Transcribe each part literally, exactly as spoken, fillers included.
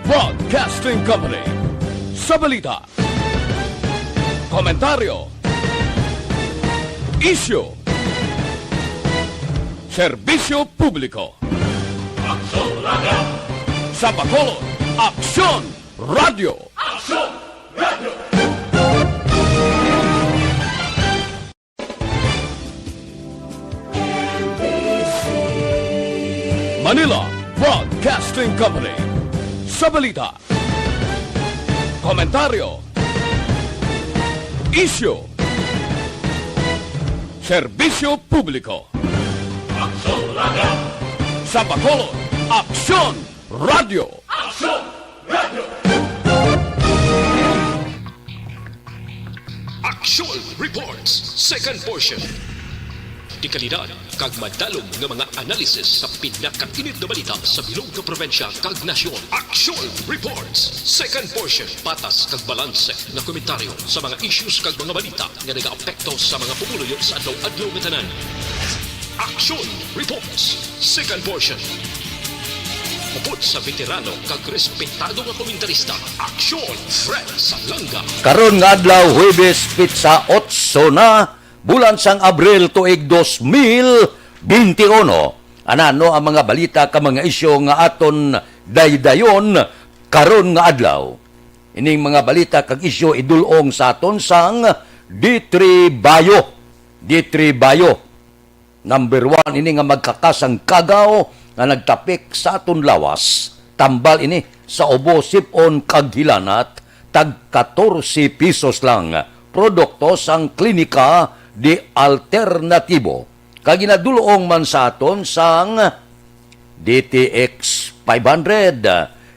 Broadcasting Company. Sa balita, komentaryo, isyu, serbisyo publiko. Aksyon Radio! Sa Bacolod, Aksyon Radio! Aksyon Radio! Manila Broadcasting Company. Sa balita, komentaryo, isyu, serbisyo publiko. Aksyon Radio! Sa Bacolod, Aksyon Radio! Aksyon Radio! Aksyon Reports, second portion. Dekalidad kag madalom nga mga analisis sa pinakainit nga balita sa bilog nga probinsya kag nasyon. Aksyon Reports, second portion. Patas kag balanse nga komentaryo sa mga issues kag mga balita nga nagaapekto sa mga pumuluyo sa adlaw-adlaw nga tanan. Aksyon Reports, second portion. Upod sa veterano kag respetado nga komentarista, Aksyon Fred Salanga. Karon nga adlaw, Huwebes, petsa otso na, bulan sang Abril, tuig dos mil benti uno. Anano ang mga balita kag mga isyu nga aton daydayon karon nga adlaw? Ining mga balita kag isyu idul-ong sa aton sang D three Bio. D three Bio. Number one ini nga magkakasang kagaw nga nagtapik sa aton lawas. Tambal ini sa ubo, sip-on kag hilanat, tag katorse pesos lang. Produkto sang Klinika de Alternatibo. Kag ginadul-ong man sa aton sang D T X five hundred.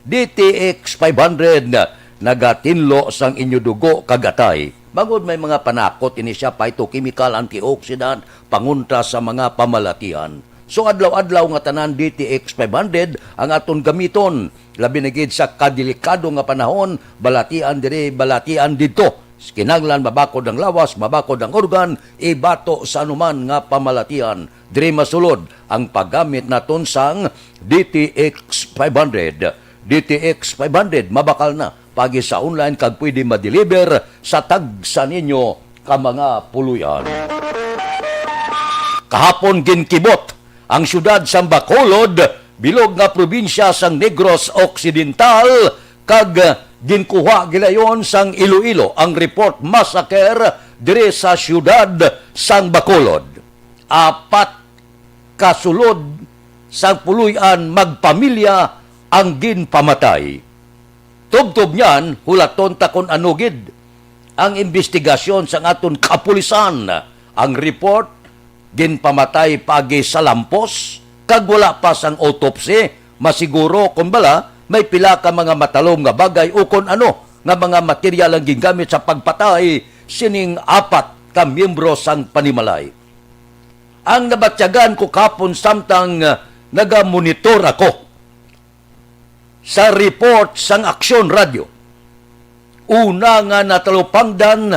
D T X five hundred, nagatinlo sang inyo dugo kag atay. Bangod may mga panakot ini siya, phytochemical, antioxidant, pangontra sa mga pamalatian. So, adlaw-adlaw nga tanan, D T X five hundred ang aton gamiton. Labi na gid sa kadelikado nga panahon, balatian diri, balatian didto. Kinahanglan mabakod ang lawas, mabakod ang organ, ibato sa anuman nga pamalatian. Diri masulod ang paggamit naton sang D T X five hundred. D T X five hundred mabakal na paagi sa online kag pwede ma-deliver sa tagsa ninyo ka mga puloy-an. Kahapon ginkibot ang siyudad sang Bacolod, bilog nga probinsya sang Negros Occidental, kag ginkuha gilayon sang Iloilo ang report massacre diri sa siyudad sang Bacolod. Apat ka sulod sang puloy-an magpamilya ang ginpamatay. Tubtob niyan, hulaton ta kon ano gid ang imbestigasyon sang aton kapulisan. Ang report, ginpamatay paagi sa lampos, kag wala pa sang autopsy masiguro kon bala may pila ka mga matalom nga bagay ukon ano nga mga material ang gingamit sa pagpatay sining apat ka miyembro sang panimalay. Ang nabatyagan ko kahapon samtang, ah, nagamonitor ako sa report sang Aksyon Radyo. Una nga natalupangdan,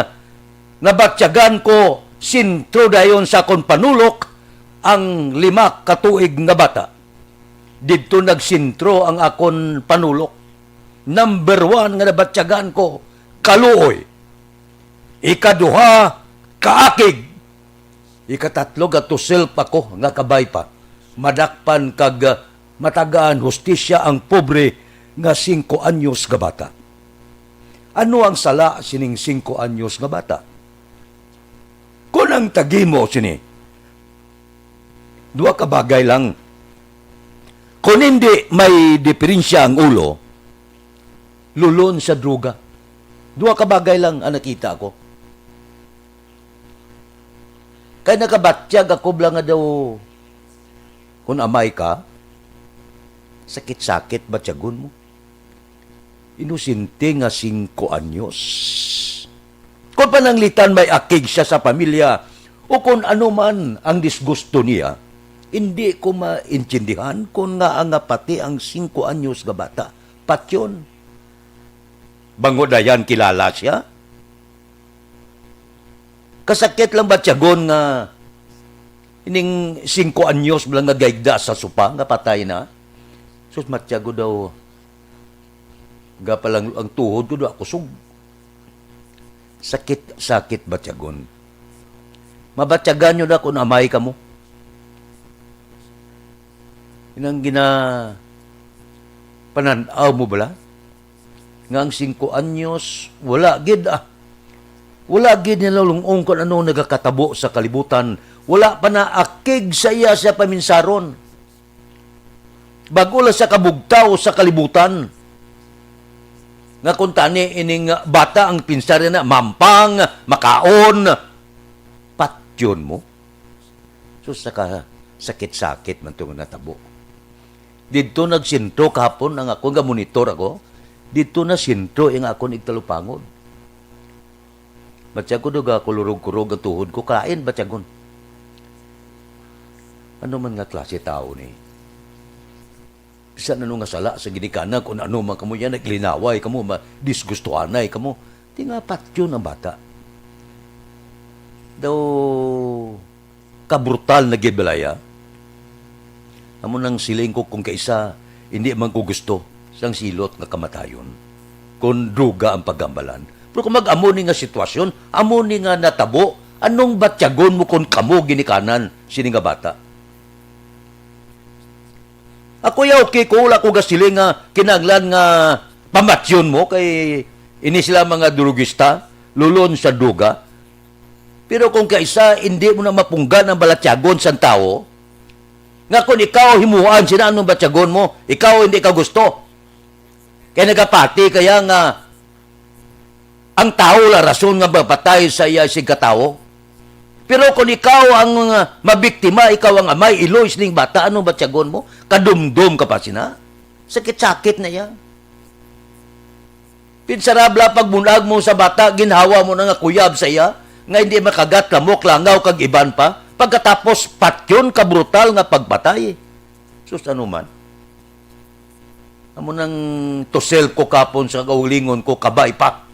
nabatyagan ko sentro dayon sa akon panulok ang lima ka tuig nga bata. Didto nagsentro ang akon panulok. Number one nga nabatyagan ko, kaluoy. Ikaduha, kaakig. Ikatatlo, gatusel pa ko nga kabay pa. Madakpan kag, ah, matagaan hustisya ang pobre nga singko anyos nga bata. Ano ang sala sining singko anyos nga bata? Kon ang tagimo sini, duha ka bagay lang. Kon hindi may diferensya ang ulo, lulon sa droga. Duha ka bagay lang ang nakita ko. Kay nakabatyag ako bala nga daw, kung amay ka, sakit-sakit batyagon mo. Inosente nga singko anyos. Kung pananglitan may akig siya sa pamilya, o kung ano man ang disgusto niya, hindi ko maintindihan kung nga nga pati ang singko anyos nga bata, patyon. Bangod dayan kilala siya? Kasakit lang batyagon nga ining singko anyos lang nga gaigda sa supa nga patay na. Sus, matyago daw. Gapalang ang tuhod ko, wa kusog. Sakit, sakit batyagon. Mabatyagan nyo na kung amay kamo. Inang gina-, panan-aw mo bala? Nga ang singko anyos, wala gid, ah. Wala gid nila lung-ong kung ano nagakatabo sa kalibutan. Wala pa naakig sa iya sa paminsaron. Bag-o lang sa kabugtaw sa kalibutan. Nga kung tani ining bata ang pinsari na, mampang, makaon, patyon mo. So, saka sakit-sakit man 'to nga natabo. Didto nagsentro kahapon ang akon, ga-monitor ako. Didto na sentro ang akon igtalupangod. Matsyag ko duga, kulurog-kurog ang tuhod ko, kain, batyagon. Ano man nga klase tao ni? Bisan ano nga sala sa ginikanan, kung ano man kamo yan, naglinaway kamo, ma-, disgustuhanay kamo. Di nga patyon ang bata. Daw kabrutal na gibalaya. Amo nang siling ko, kung kaisa, hindi man ko gusto sang silot nga kamatayon. Kung druga ang paggambalan. Pero kung mag-amo ni nga sitwasyon, amo ni nga natabo, anong batyagon mo kung kamo ginikanan sini nga bata? Ako ya, okay ko, wala ko gasiling nga kinahanglan nga pamatyon mo kay ini sila mga drugista, lulon sa druga. Pero kung kaisa, hindi mo na mapunggan ang balatyagon sang tawo, nga kung ikaw himuan sina, anong batyagon mo, ikaw hindi ka gusto. Kay nagapati kaya nga ang tawo la rason nga mapatay sa iya sig katawo. Pero kung ikaw ang, uh, mabiktima, ikaw ang amay, iloy sining bata, ano batyagon mo? Kadumdom ka pa sina? Sakit-sakit na iya. Pinsarabla pagmunag mo sa bata, ginhawa mo na nga kuyab sa iya, nga hindi makagat, lamok, langaw, kag iban pa. Pagkatapos, patyon ka brutal nga pagpatay. Sus, ano man? Amo nang tusel ko kapon sa kaugalingon ko, kabay pa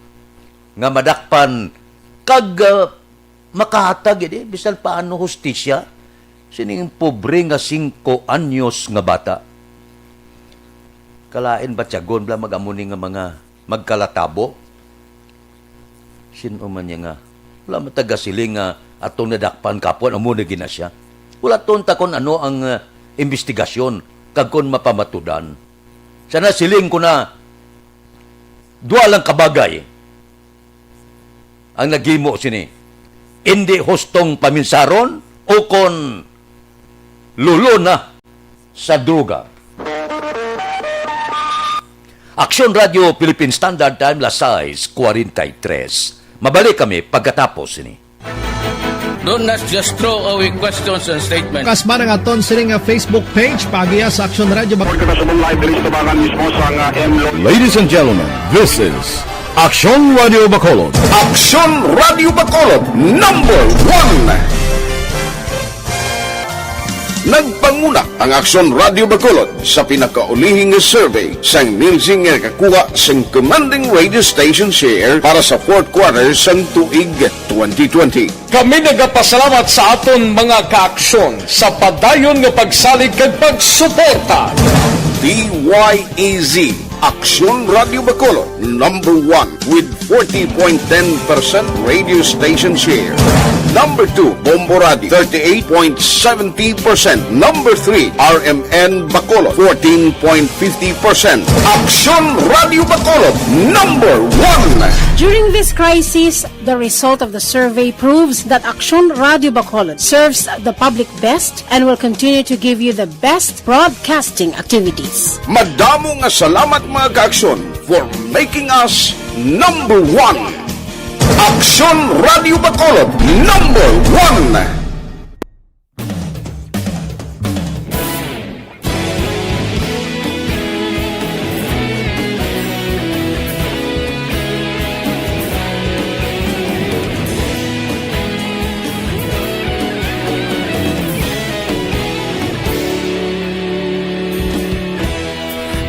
nga madakpan kag, ah, makahatag gid, eh, bisan paano hustisya sining pobre nga singko anyos nga bata. Kalain batyagon bala mag-amo ni nga mga magkalatabo? Sin-o man niya nga wala matagasiling nga atong nadakpan kapon, amo na gina siya. Wala ton ta kon ano ang, ah, imbestigasyon kag kon mapamatudan. Sa nasiling ko na, duha lang ka bagay ang naghimo sini. Indi hustong paminsaron o kon lulo na sa droga. Aksyon Radio Philippine Standard Time, las sais cuarenta y tres. Mabalik kami pagkatapos sini. Don't not just throw away questions and statements. Kasba na nga ton sining nga Facebook page, paagi sa Aksyon Radio Bak- Pagkakasabong live diri sa tabangan mismo sa nga M Lo- Ladies and gentlemen, this is Aksyon Radio Bacolod. Aksyon Radio Bacolod, number one. Nagpanguna ang Aksyon Radio Bacolod sa pinakaulihi nga survey sang Nielsen nga nakakuha sang commanding radio station share para sa fourth quarter sang tuig twenty twenty. Kami nagapasalamat sa aton mga kaaksyon sa padayon nga pagsalig kag pagsuporta. D Y E Z, Aksyon Radio Bacolod, number one with forty point ten percent radio station share. Number two, Bombo Radio, thirty-eight point seventy percent. Number three, R M N Bacolod, fourteen point fifty percent. Aksyon Radio Bacolod, number one. During this crisis, the result of the survey proves that Aksyon Radio Bacolod serves the public best and will continue to give you the best broadcasting activities. Madamo nga salamat, mga kaaksyon, for making us number one. Aksyon Radio Bacolod, number one.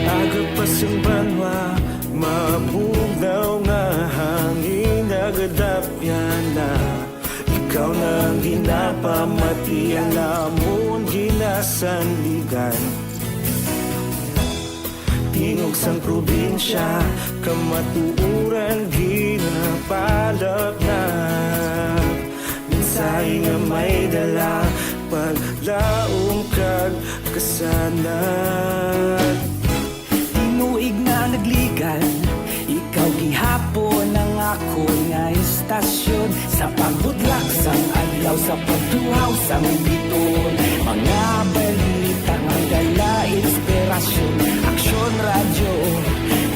Aga pa sing banwa, mabugnaw nga hangin, nagadapyan na. Ikaw na ang ginapamati, ang amon ginasandigan. Di Tingog sang probinsya, kamatuoran ginapalapnap. Mensahe nga may dala, paglaom kag kasanag. Tinuig na nagligal, ikaw gihapon ang akon nga istasyon. Sa pagbudlak sang adlaw, sa pagtuhaw sang biton, mga balita nga dala inspirasyon. Aksyon Radyo,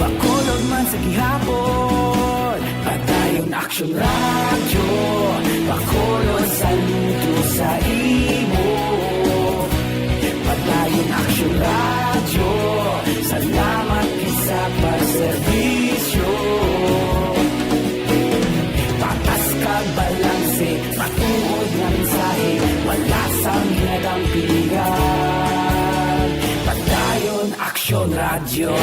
Bacolod man sa gihapon. Padayon Aksyon Radyo, Bacolod, saludo sa imo. Padayon Aksyon Radyo, salamat gid sa pagserbisyo. Patas kag balanse, matuod nga mensahe, wala sang ginadampigan. Padayon Aksyon Radyo.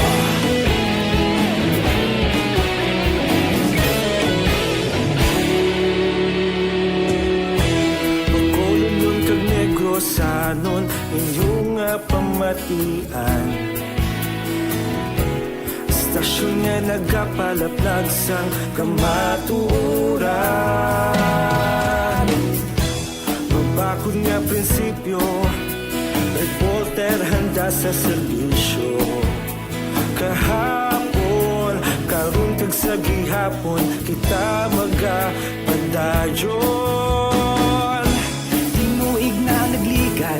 Bacolodnon kag Negrosanon, inyo nga pamatian. Istasyon nga nagapalaplag sang kamatuoran. Mabakod nga prinsipyo, reporter handa sa serbisyo. Kahapon, karon kag sa gihapon, kita magapadayon. Tinuig na nagligal,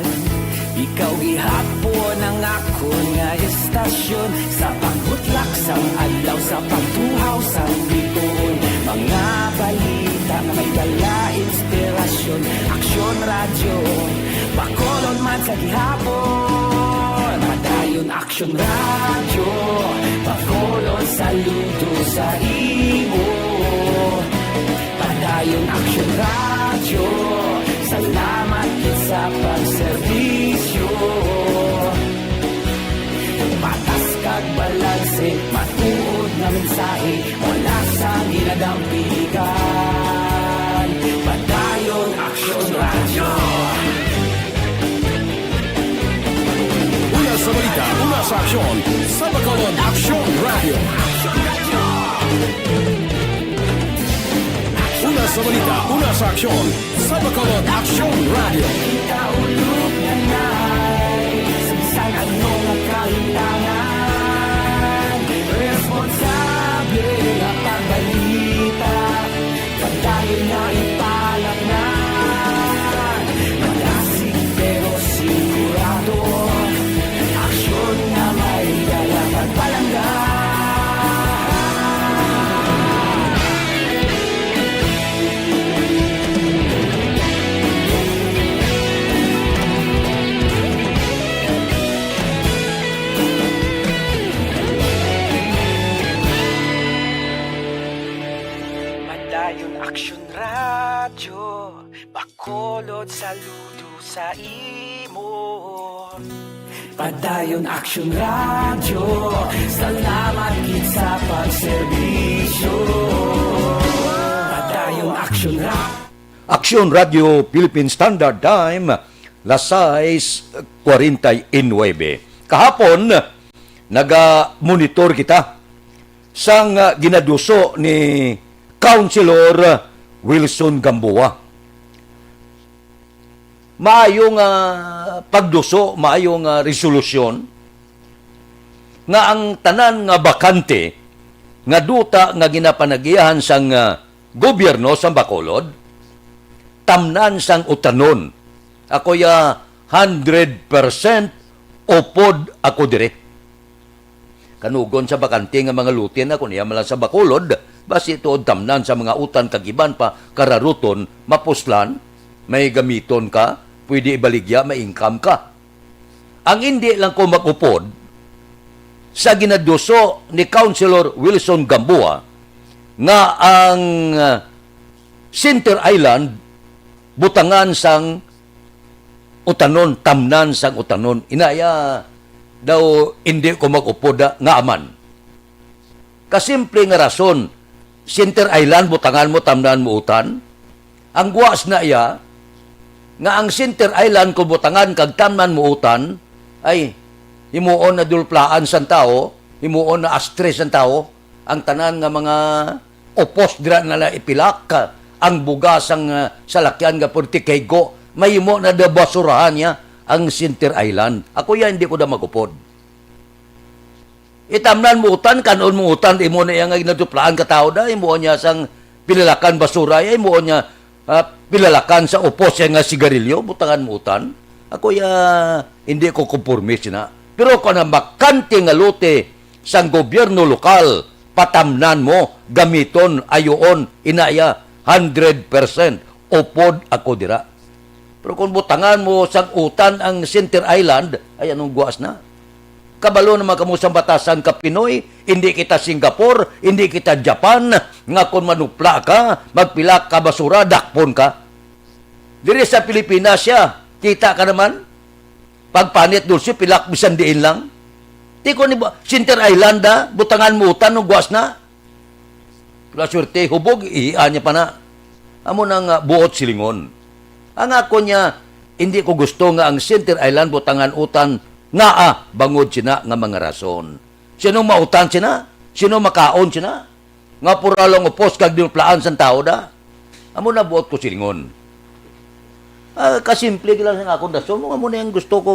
ikaw gihapon ang akon nga istasyon. Sa pagbutlak sang adlaw, sa pagtuhaw sang bituon, mga balita nga may dala inspirasyon. Aksyon Radyo, Bacolod man sa gihapon. Padayon Aksyon Radyo, Bacolod, saludo sa imo. Padayon Aksyon Radyo, salamat gid sa pagserbisyo. Patas kag balanse, matuod nga mensahe, wala sang ginadampigan. Padayon Aksyon Radyo. Una sa balita, una sa aksyon, sa Bacolod Aksyon Radyo. Una sa balita, una sa aksyon, sa Bacolod Aksyon Radyo. Kaulog na nay, sa bisan ano nga kahitangan, responsable nga pagbalita. Padayon na ipalapnan. Madasig pero sigurado. Aksyon nga may dala pagpalangga. Padayon Aksyon Radyo, Bacolod, saludo sa imo. Padayon Aksyon Radyo, salamat gid sa pagserbisyo. Padayon Aksyon Radyo. Aksyon Radyo Philippine Standard Time, las sais cuarenta y nueve. Kahapon, naga-monitor kita sang, ah, ginaduso ni Councilor Wilson Gamboa. Maayo nga pagduso, maayo nga resolusyon nga ang tanan nga bakante nga duta nga ginapanagiahan sang, ah, gobyerno sang Bacolod, tamnan sang utanon. Ako ya, hundred percent upod ako diri. Kanugon sa bakante nga mga lote na kon iya man lang sa Bacolod, basi tuod tamnan sa mga utan kag iban pa kararuton, mapuslan, may gamiton ka, pwede ibaligya, may income ka. Ang indi lang ko mag-upod sa ginaduso ni Councilor Wilson Gamboa nga ang, ah, Center Island butangan sang utanon, tamnan sang utanon. Inaya daw indi ko mag-upod, ah, nga aman. Kasimple nga rason, Center Island, butangan mo, tamnan mo utan. Ang guwas na iya, nga ang Center Island, kung butangan kag tamnan mo utan, ay, himuon na dulplaan sang tawo, himuon na astres ang tawo. Ang tanan nga mga upos dira na lang ipilak, ang bugas, ang, ah, salakyan nga pwerte kahigo, mahimo na da basurahan niya ang Center Island. Ako yan, hindi ko da magupod. Itamnan mo utan, kanon mo utan, imo na iya nga ginaduplaan ka tao da, imo niya sang pilalakan basura, ya, imo niya, ah, pilalakan sa upos ya nga sigarilyo, butangan mo utan. Ako ya, hindi ko kumporme sina. Pero kung ang bakante nga lote sang gobyerno lokal, patamnan mo, gamiton, ayoon, inaya, hundred percent, upod ako dira. Pero kung butangan mo sang utan ang Center Island, ay anong guas na? Kabalo naman kamo sa batasan ka Pinoy, hindi kita Singapore, hindi kita Japan, nga kung manupla ka, magpila ka basura, dakpon ka. Diri sa Pilipinas siya, kita ka naman, pagpanit dulce, pilak bisan diin lang. Di ko ni ba, Center Island, ah, butangan mo utan, no, guas na. Wala swerte, hubog, ihian niya pa na. Amo na nga buot silingon. Ang ako niya, hindi ko gusto nga ang Center Island butangan utan nga, ah, bangod sina nga mga rason. Sino mautan sina? Sino makaon sina? Nga pura lang upos kag dinuplaan sang tao da. Amo na buot ko silingon. Ah, kasimple lang ang akong rason. Amo na yung gusto ko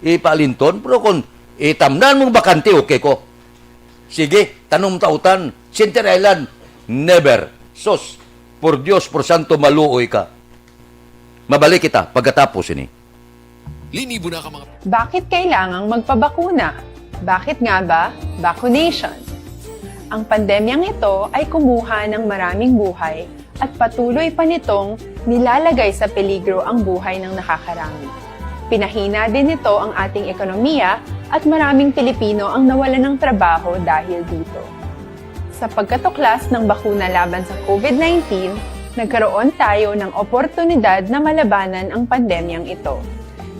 ipaalinton. Pero kung itamnan mong bakante, okay ko. Sige, tanong tautan, Center Island, never. Sus, por Dios, por santo, maluoy ka. Mabalik kita pagkatapos ini. Linibo na ka mga Bakit kailangang magpabakuna? Bakit nga ba vaccination? Ang pandemyang ito ay kumuha ng maraming buhay at patuloy pa nitong nilalagay sa peligro ang buhay ng nakakarami. Pinahina din nito ang ating ekonomiya at maraming Pilipino ang nawalan ng trabaho dahil dito. Sa pagkatuklas ng bakuna laban sa COVID nineteen, nagkaroon tayo ng oportunidad na malabanan ang pandemyang ito.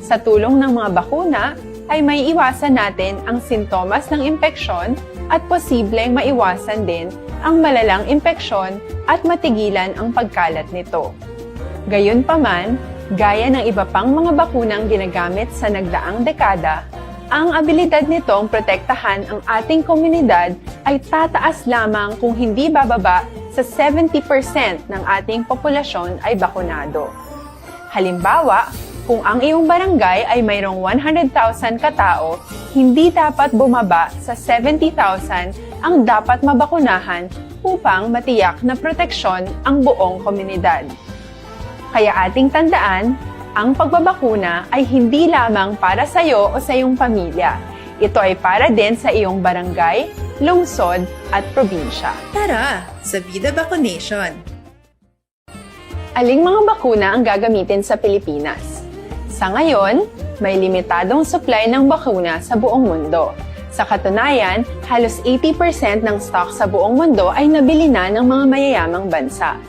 Sa tulong ng mga bakuna, ay maiiwasan natin ang sintomas ng impeksyon at posibleng maiwasan din ang malalang impeksyon at matigilan ang pagkalat nito. Gayunpaman, gaya ng iba pang mga bakunang ginagamit sa nagdaang dekada, ang abilidad nitong protektahan ang ating komunidad ay tataas lamang kung hindi bababa sa seventy percent ng ating populasyon ay bakunado. Halimbawa, kung ang iyong barangay ay mayroong one hundred thousand ka tao, hindi dapat bumaba sa seventy thousand ang dapat mabakunahan upang matiyak na proteksyon ang buong komunidad. Kaya ating tandaan, ang pagbabakuna ay hindi lamang para sa iyo o sa iyong pamilya. Ito ay para din sa iyong barangay, lungsod, at probinsya. Tara sa Vida Vaccination! Aling mga bakuna ang gagamitin sa Pilipinas? Sa ngayon, may limitadong supply ng bakuna sa buong mundo. Sa katunayan, halos eighty percent ng stock sa buong mundo ay nabili na ng mga mayayamang bansa.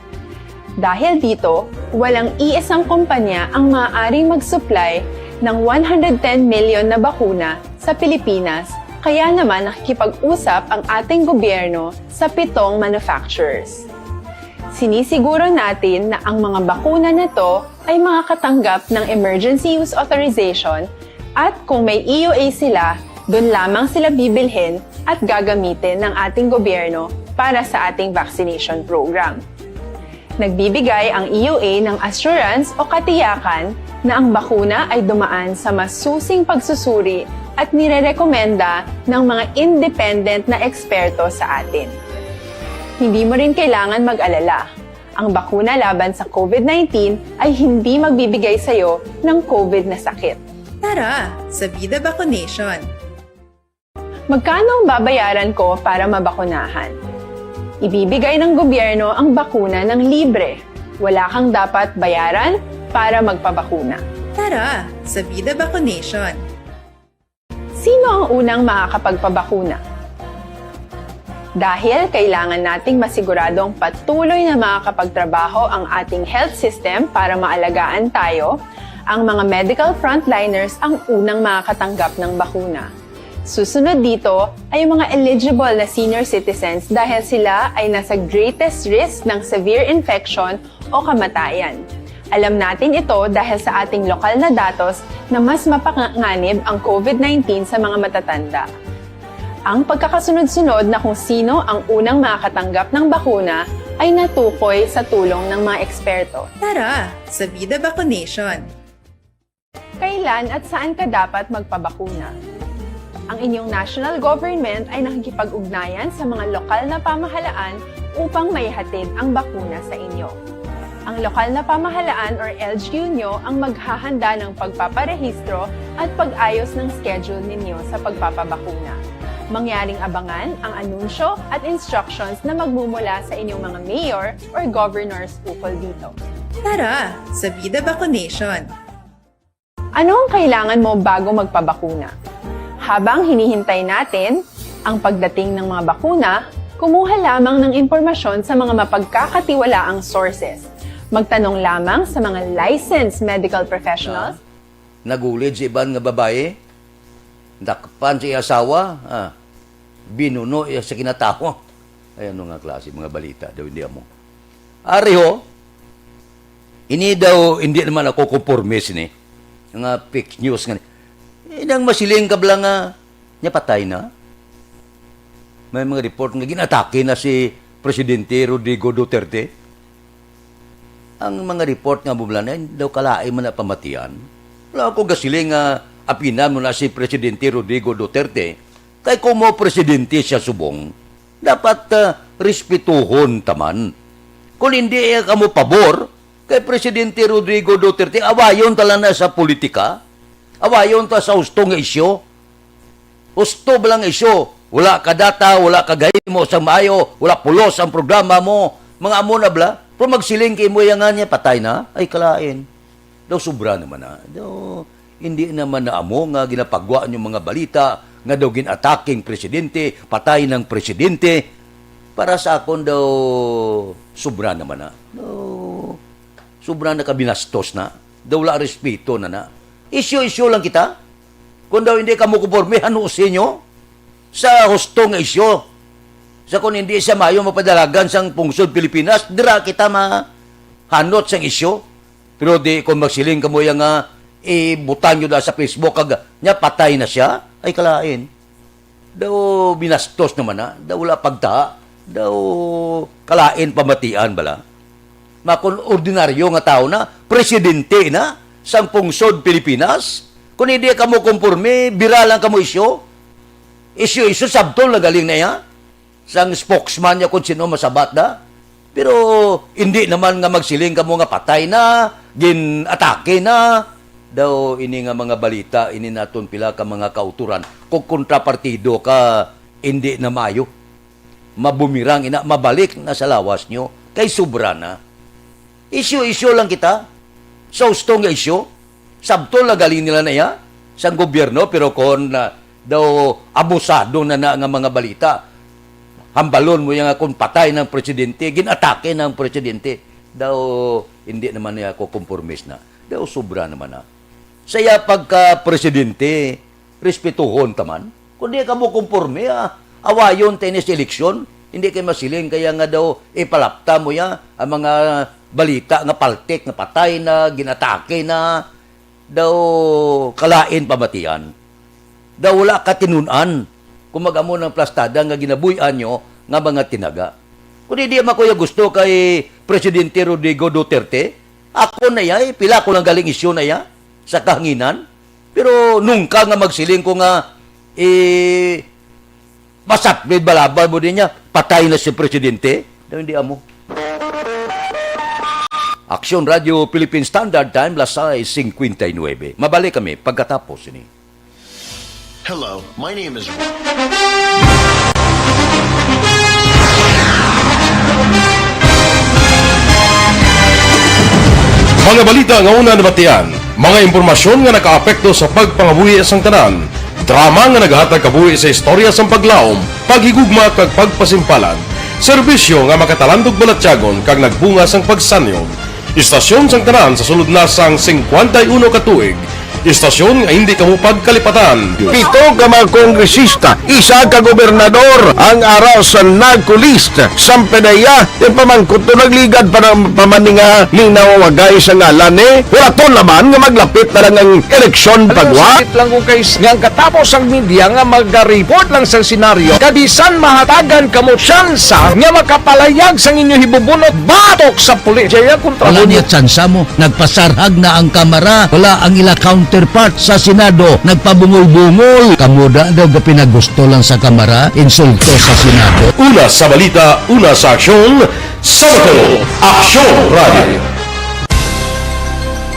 Dahil dito, walang iisang kumpanya ang maaaring mag-supply ng one hundred ten million na bakuna sa Pilipinas, kaya naman nakikipag-usap ang ating gobyerno sa pitong manufacturers. Sinisiguro natin na ang mga bakuna na to ay makakatanggap ng emergency use authorization at kung may E U A sila, dun lamang sila bibilhin at gagamitin ng ating gobyerno para sa ating vaccination program. Nagbibigay ang E U A ng assurance o katiyakan na ang bakuna ay dumaan sa masusing pagsusuri at nirerekomenda ng mga independent na eksperto sa atin. Hindi mo rin kailangan mag-alala. Ang bakuna laban sa COVID nineteen ay hindi magbibigay sa iyo ng COVID na sakit. Tara sa Vida Vaccination! Magkano ang babayaran ko para mabakunahan? Ibibigay ng gobyerno ang bakuna ng libre. Wala kang dapat bayaran para magpabakuna. Tara sa Vida Vaccination! Sino ang unang makakapagpabakuna? Dahil kailangan nating masiguradong patuloy na makakapagtrabaho ang ating health system para maalagaan tayo, ang mga medical frontliners ang unang makakatanggap ng bakuna. Susunod dito ay ang mga eligible na senior citizens dahil sila ay nasa greatest risk ng severe infection o kamatayan. Alam natin ito dahil sa ating lokal na datos na mas mapanganib ang COVID nineteen sa mga matatanda. Ang pagkakasunod-sunod na kung sino ang unang makakatanggap ng bakuna ay natukoy sa tulong ng mga eksperto. Tara sa Vida Vaccination! Kailan at saan ka dapat magpabakuna? Ang inyong national government ay nakikipag-ugnayan sa mga lokal na pamahalaan upang maihatid ang bakuna sa inyo. Ang lokal na pamahalaan or L G U nyo ang maghahanda ng pagpaparehistro at pag-ayos ng schedule ninyo sa pagpapabakuna. Mangyaring abangan ang anunsyo at instructions na magmumula sa inyong mga mayor or governors ukol dito. Tara sa Vida Vaccination! Ano ang kailangan mo bago magpabakuna? Habang hinihintay natin ang pagdating ng mga bakuna, kumuha lamang ng impormasyon sa mga mapagkakatiwalaang sources. Magtanong lamang sa mga licensed medical professionals. Ah, nagulid sa iban nga babayi, dakpan sa iya asawa, ah, binuno iya sa kinatawo. Ay, ano nga klase mga balita daw, hindi amo? Ari ho, ini daw, hindi naman ako konporme sini. Nga fake news nga ni. Inang masiling ka bala nga, niya patay na? May mga report nga ginatake na si Presidente Rodrigo Duterte. Ang mga report nga bubla na daw kalain man na pamatian. Wala ako gasiling nga apinan mo na si Presidente Rodrigo Duterte. Kay kung mo presidente siya subong, dapat, ah, respetuhon taman. Kung hindi, eh, kamo pabor kay Presidente Rodrigo Duterte, awayon ta lang na sa politika, awayon ta sa husto nga isyu. Husto ba lang isyu? Wala ka data, wala ka gahimo sa maayo, wala pulos ang programa mo. Mga amo na bala. Pero magsiling kay mo yan nga niya, patay na. Ay, kalain. Daw sobra naman na. Daw, hindi naman na amo nga ginapagwa niyo mga balita nga daw ginataking presidente, patay ng presidente. Para sa akon daw, sobra naman na. Daw, sobra na ka binastos na. Daw wala respeto na na. Isyu-isyu lang kita. Kung daw hindi ka mo konporme, hanusin nyo sa husto nga isyu. Sa kung hindi siya maayo mapadalagan sang pungsod Pilipinas, dira kita mahanot sang isyu. Pero di, kung magsiling ka mo yan nga, ibutang nyo na sa Facebook, kag niya patay na siya, ay kalain. Daw binastos naman na, daw wala pagta, daw kalain pamatian bala. Makon ordinaryo nga tawo na, presidente na sang pungsod Pilipinas, kung hindi ka mo konforme, bira lang ka mo isyu. Isyu-isyu, sabtol na galing na iya. Sang spokesman niya kung sino masabat na. Pero hindi naman nga magsiling ka mo nga patay na, gin-atake na. Daw ini nga mga balita, ini naton pila ka mga kauturan. Kung kontrapartido ka, hindi na maayo. Mabumirang ina, mabalik na sa lawas nyo. Kay sobra na. Isyu-isyu lang kita sa husto nga isyu. Sabtol na galing nila na iya sang gobyerno, pero kon, ah, daw abusado na na nga mga balita, hambalon mo yan nga kung patay ng presidente, ginatake ng presidente, daw hindi naman niya ako konformis na. Daw sobra naman na. Sa iya pagka-presidente, respetuhon ta man. Kung di ka mo konforme, ah, awayon ta ini sa eleksyon. Hindi kay masiling kaya nga daw ipalapta mo ya ang mga balita nga paltik nga patay na, ginatake na, daw kalain pamatian. Daw wala katinun-an kung mag-amo ng plastada nga ginabuy-an nyo nga mga tinaga. Kung di man ko ya gusto kay Presidente Rodrigo Duterte, ako na ya, eh, pila ko lang galing isyu na ya sa kahanginan. Pero nungka nga magsiling ko nga, eh, masapid balabal mo din niya, patay na si Presidente. Daw hindi amo. Aksyon Radio Philippine Standard Time, las sais cincuenta y nueve. Mabalik kami pagkatapos ini. Hello, my name is Mga balita nga una nabatian, mga impormasyon nga nakaapekto sa pagpangabuhi sang tanan, drama nga naghatag kabuhi sa istorya sang paglaom, paghigugma kag pagpasimpalan, serbisyo nga makatalandog balatyagon kag nagbunga sang pagsanyog. Istasyon sang tanan sa sulod na sang singkwenta y uno ka tuig, Istasyon nga hindi kamo pagkalipatan. Pito ka mga kongresista, isa ka gobernador ang ara sa narco list. Sampedeya, yung pamangkot to nagligad pa ng pamaninga ni nawawagay sa ngalan eh. Wala to naman nga maglapit na lang ang eleksyon pagwa. Sakit lang kung kay nga ang katapos ang media nga mag-report lang sa senaryo, kabisan mahatagan kamo tsansa nga makapalayag sang inyo hibubunot batok sa pulis. Jaya kontra Wala mo. Niya tsansa mo. Nagpasarhag na ang kamara. Wala ang ila counterpart sa Senado. Nagpabungol-bungol. Kamo da daw gapinagusto lang sa kamara. Insulto sa Senado. Una sa balita, una sa aksyon, sa Bacolod, Aksyon Radio.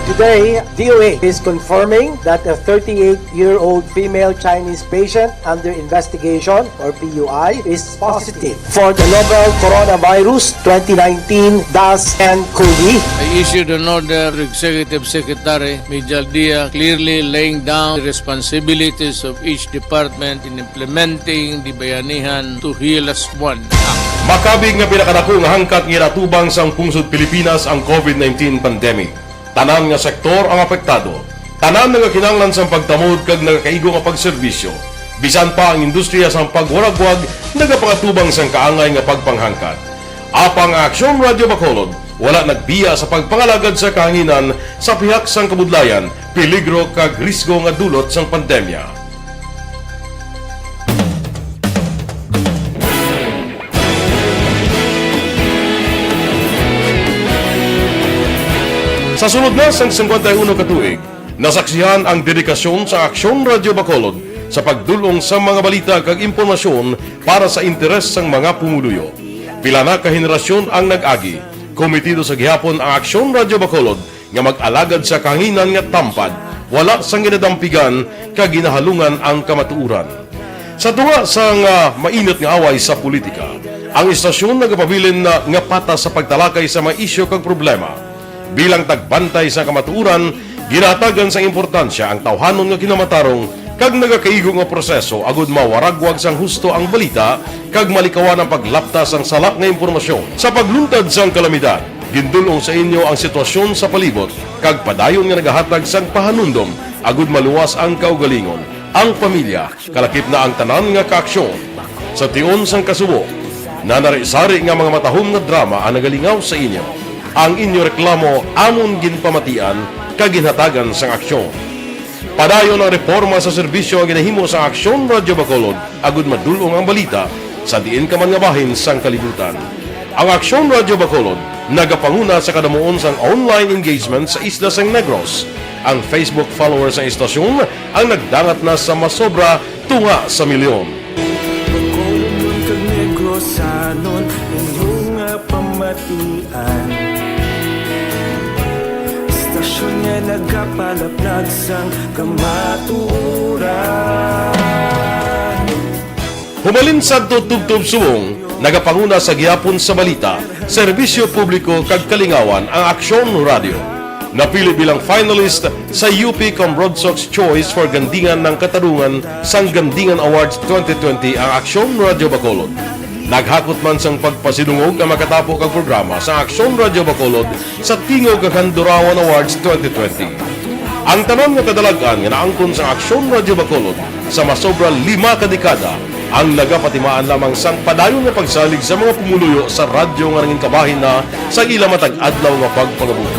Today, D O A is confirming that a thirty-eight-year-old female Chinese patient under investigation, or P U I, is positive for the novel coronavirus twenty nineteen dash N COVID. I issued an order to Executive Secretary Mijal Dia, clearly laying down the responsibilities of each department in implementing the Bayanihan to Heal As One Act. Makabig nga pinakadako nga hangkat nga ginatubang sang pungsod Pilipinas ang COVID nineteen pandemic. Tanan nga sektor ang apektado. Tanan nagakinahanglan sang pagtamod kag nagakaigo nga pagserbisyo. Bisan pa ang industriya sang pagwaragwag nagapangatubang sang kaangay nga pagpanghangkat. Apang ang Aksyon Radio Bacolod wala nagbiya sa pagpangalagad sa kahanginan sa pihak sang kabudlayan, peligro kag risgo nga dulot sang pandemya. Sa sulod na sang singkwenta y uno ka tuig, nasaksihan ang dedikasyon sa Aksyon Radio Bacolod sa pagdul-ong sa mga balita kag impormasyon para sa interes sang mga pumuluyo. Pila na ka henerasyon ang nag-agi. Komitido sa gihapon ang Aksyon Radio Bacolod nga mag-alagad sa kahanginan nga tampad, wala sang ginadampigan kag ginahalungan ang kamatuoran. Sa tunga sang, ah, mainit nga away sa politika, ang istasyon nagapabilin na nga patas sa pagtalakay sa mga isyu kag problema. Bilang tagbantay sa kamatuoran, ginahatagan sang importansya ang tawhanon nga kinamatarong kag nagakaigo nga proseso agud mawaragwag sang husto ang balita kag malikawan ang paglapta sang sala nga impormasyon. Sa pagluntad sang kalamidad, gindul-ong sa inyo ang sitwasyon sa palibot kag padayon nga nagahatag sang pahanumdom agud maluwas ang kaugalingon, ang pamilya, kalakip na ang tanan nga kaaksyon. Sa tion sang kasubo, nanari-sari nga mga matahom nga drama ang nagalingaw sa inyo. Ang inyo reklamo amon ginpamatian kag ginhatagan sang aksyon. Padayon ang reporma sa serbisyo nga ginahimo sa Aksyon Radio Bacolod agud madul-ong ang balita sa diin ka man nga bahin sang kalibutan. Ang Aksyon Radio Bacolod nagapanguna sa kadamuon sang online engagement sa isla sang Negros. Ang Facebook followers sang istasyon ang nagdangat na sa masobra tunga sa milyon. Bacolodnon kag Negrosanon, inyo nga pamatian. Istasyon nga nagapalaplag sang kamatuoran. Humalin sadto tubtob subong, nagapanguna sa gihapon sa balita, serbisyo publiko kag kalingawan ang Aksyon Radio. Napili bilang finalist sa U P Cambrodsoc's Choice for Gandingan ng Katarungan sang Gandingan Awards twenty twenty ang Aksyon Radio Bacolod. Naghakot man sang pagpasidungog ang makatapo kag programa sa Aksyon Radio Bacolod sa Tingog kag Handurawan Awards twenty twenty. Ang tanan nga kadalag-an nga naangkon sa Aksyon Radio Bacolod sa masobra lima ka dekada ang nagapatimaan lamang sang padayon nga pagsalig sa mga pumuluyo sa radyo nga nangin kabahin na sa ila matag adlaw nga pagpangabuhi.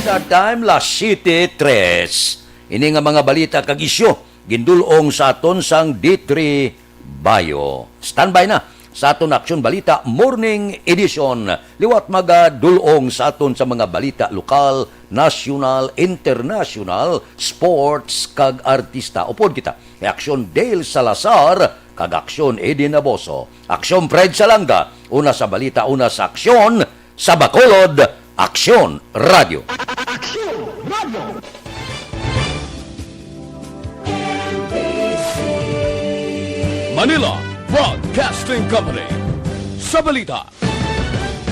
Sa time, las siete tres. Ini nga mga balita kag isyu gindul-ong sa aton sang D three Bayo. Standby na sa aton Aksyon Balita Morning Edition. Liwat magadul-ong sa aton sa mga balita lokal, nasyonal, internasyonal, sports, kag artista. Upod kita ni Aksyon Dale Salazar kag Aksyon Eddie Naboso. Aksyon Fred Salanga, una sa balita, una sa aksyon, sa Bacolod, Aksyon Radio. Aksyon Radio. Manila Broadcasting Company. Sa balita,